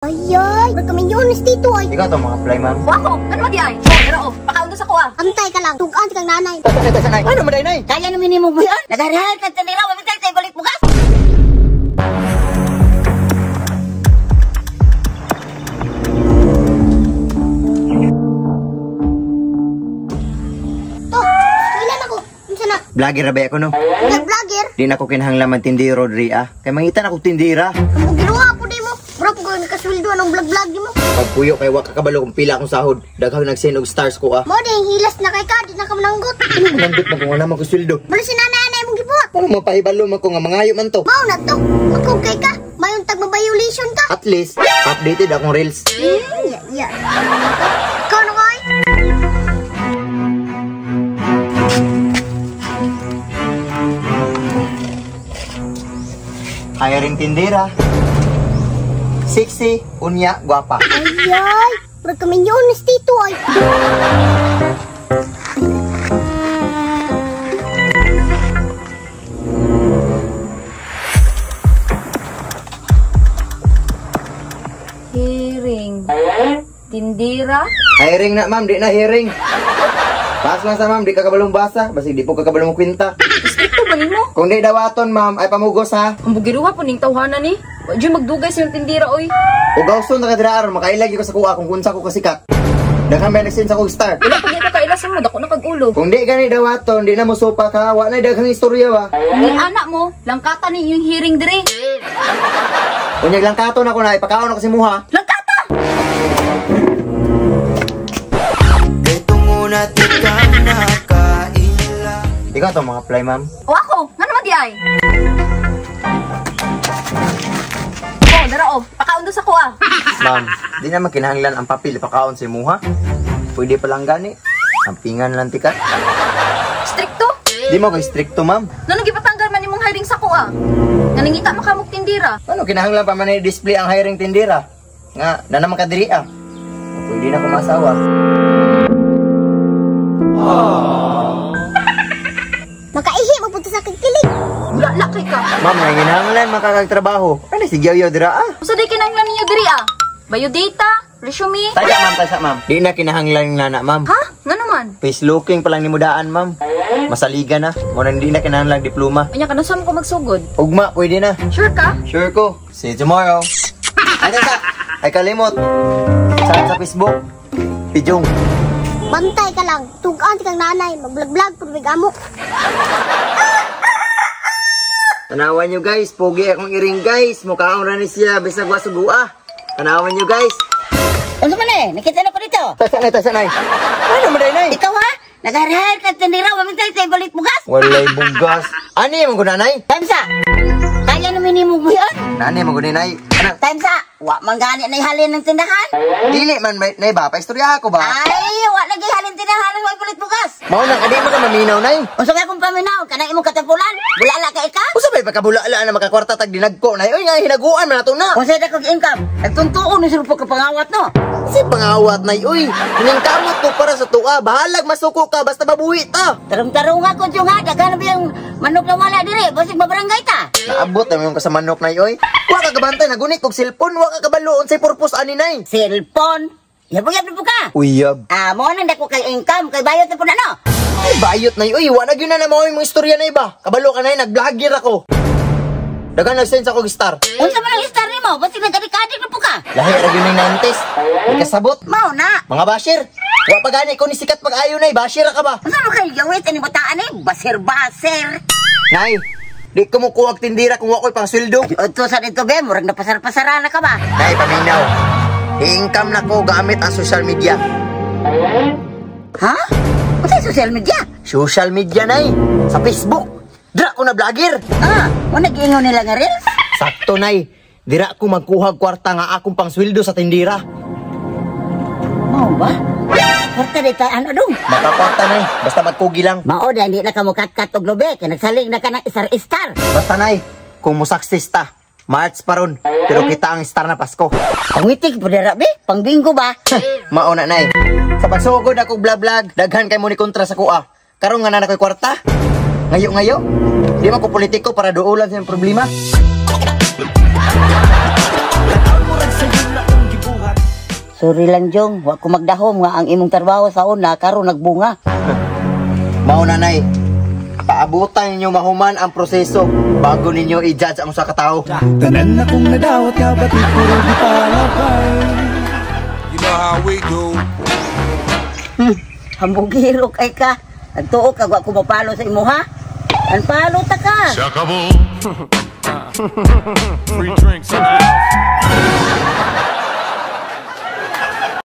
Ay, magkaminyones dito ay. Ikaw to mga apply, ma'am. Wako, ano magi ay? Oh, dara oh, pakaon sa kuha. Antay ka lang, tugaan kang nanay. Tasanay, tasanay. Ano man nay? Kaya naman ni mo buyan. Nagharihar ka sa nila, wabitay sa ibalik bugas. To, ilan ako? Unsa na? Vlogger ra ba ako no? Nag-vlogger? Di na ko kinahanglan man tindiro diri ah. Kay mangita na kog tindira. Ang ginuha po di mo. Bro, po kang nakasweldo anong vlog-vlog di mo. Pagpuyo kay wa ka kabalo kung pila akong sahod. Daghang nag-send og stars ko ah. Mo di hilas na kay ka, di na ka mananggot. Nandot man kung wala man ko sweldo. Balo si nanay-anay mong gibuhat. Ano mapahibalo man ko nga mangayo man to. Mao na to. Magkog kay ka, mayon tag ma-violation ka. At least updated akong reels. Yeah, yeah. Ikaw na koy. Hiring tindira. Sexy, unya, guwapa. Ay, ay. Bro, kaminyones dito ay. Hearing. Tindira? Hiring na ma'am, di na hiring. Pass lang sa ma'am, di ka kabalong basa. Basig di po ka kabalong kwinta. Stricto ba nimo? Kung di dawaton ma'am, ay pamugos ha. Ang bugiruha po ning tawhana ni. Wa jud magdugay sa iyong tindira oy. Ugaw son na kadira aron makailag ko sa kuha kung kunsa ko kasikat. Daghan ba nag-send sa kog star. Wala pa gyud ka kailas mo, dako na kag ulo. Kung di gani dawaton, di na mo sopa ka, wa na daghang istorya ba. Ni anak mo, langkata ni iyong hearing dire. Unyag lang katon ako na ipakaon ako si Muha. Langkata! Ikaw to mga apply ma'am. O ako, ngano man di ay? Oh, dara oh, pakaon sa kuha. Ma'am, di naman kinahanglan ang papel ipakaon si Muha. Pwede pa lang gani. Ampingan lang tika. Stricto? Di mo kay stricto ma'am. Nganong gipatanggal man imong hiring sa kuha? Nga nangita makamog tindira. Ano kinahanglan pa man i-display ang hiring tindira? Nga, na naman kadiri ah. Pwede na kumasawa. Makaihi mo punta sa kikilig. Wala kay ka. Ma'am, nga kinahanglan makakagtrabaho. Ano si Yaw dira ah? Usa day kinahanglan ninyo diri ah? Biodata, resume. Tasa ma'am, tasa ma'am. Di na kinahanglan yung nana ma'am. Ha? Ngano man? Face looking pa lang ni mudaan ma'am. Masaliga na. Muna hindi na kinahanglan diploma. Unya kanus mo ko magsugod? Ugma, pwede na. Sure ka? Sure ko. See you tomorrow. Ay, tasa. Ay, kalimot. Sa Facebook. Pijong. Bantay ka lang, tugaan kang nanay, mag-vlog-vlog pud mig amo. Tanawan nyo guys, pogi akong iring guys. Mukhaong rani siya, bisag wasugua. Tanawan nyo guys. Unsa man eh? Nakita na ko dito. Tasanay, tasanay. Ano man day, nay? Ikaw ha? Nagharihar ka sa nila, wabitay sa ibalik bugas. Walay bugas. Ano yung mga nanay? Time sa. Kaya naman ni mo buyan. Nanay, mga nay. Ano? Time sa. Wa man gani na ihalin ng tindahan. Dili man, nay ba? Paistorya ako ba? Ay, wa lagi halin tindahan ng ibalik bugas. Mao nang adi man ka maminaw, nay. Unsa kay kung paminaw kanang imong katampulan? Bulala ka ika? Usa bay pagkabulala na makakwarta tag dinagko, nay. Uy nga hinaguan man nato na. Unsa kog income? Nagtuntuon ni sir pagkapangawat no. Si pangawat, nay. Uy, hiningkamot ko para sa tuwa. Bahalag masuko ka basta mabuhi ta. Tarong-tarong nga kung nga daghan ba yung manok na wala dire, basig mabarangay ta. Naabot na yung kasamanok, nay. Uy, wa ka kabantay nagunit kog cellphone, wa ka kabalo unsay purpose ani, nay. Cellphone. Yabog-yab na po ka. Uyab. Ah, mo nang dako kay income kay bayot na po na no. Ay, bayot na uy, wa na gyud na mao imong istorya na iba. Kabalo ka na nag-vlogger ako. Dagan nag-send sa kog star. Unsa man ang star nimo? Basig nagkadi-kadi na po ka. Lahi ra gyud ning 90s. Di kasabot. Mao na. Mga basher. Wa pa gani ko ni sikat pag-ayo nay, basher ka ba? Unsa man kay gawit ani bataan ni baser-baser. Nay, di ko mo kuwag tindira kung wa ko'y pangsweldo. Udto sa dito be, murag napasar-pasara na ka ba? Nay, paminaw. I-income na ko gamit ang social media. Ha? Unsa social media? Social media, nay. Sa Facebook. Dira ko na vlogger. Ah, mo nag-ingon nila nga reels? Sakto, nay. Dira ko magkuha kwarta nga akong pangsweldo sa tindira. Mao ba? Kwarta di ta ano dong? Makakwarta, nay. Basta magkugi lang. Mao da hindi na ka mukatkat og lubi kay nagsalig na ka ng isar-istar. Basta, nay, kung musaksis ta, March pa ron, pero kita ang star na Pasko. Pangitik po dira be, pangbinggo ba? Mao na, nay. Sa pagsugod ako vlog-vlog, daghan kay mo ni kontra sa kuha. Karon nga na nakoy kwarta. Ngayo-ngayo, di man ko politiko para duulan sa problema. Sorry lang, Jong, wa ko magdahom nga ang imong trabaho sa una karon nagbunga. Mao na, nay. Paabutan ninyo mahuman ang proseso bago ninyo i-judge ang usa ka tawo. Tanan akong nadawat nga batik pero di palabay. You know how we do. Hambugiro kay ka. Nagtuo ka wa ko mapalo sa imo ha. Ang palo ta ka. Free drinks in the house.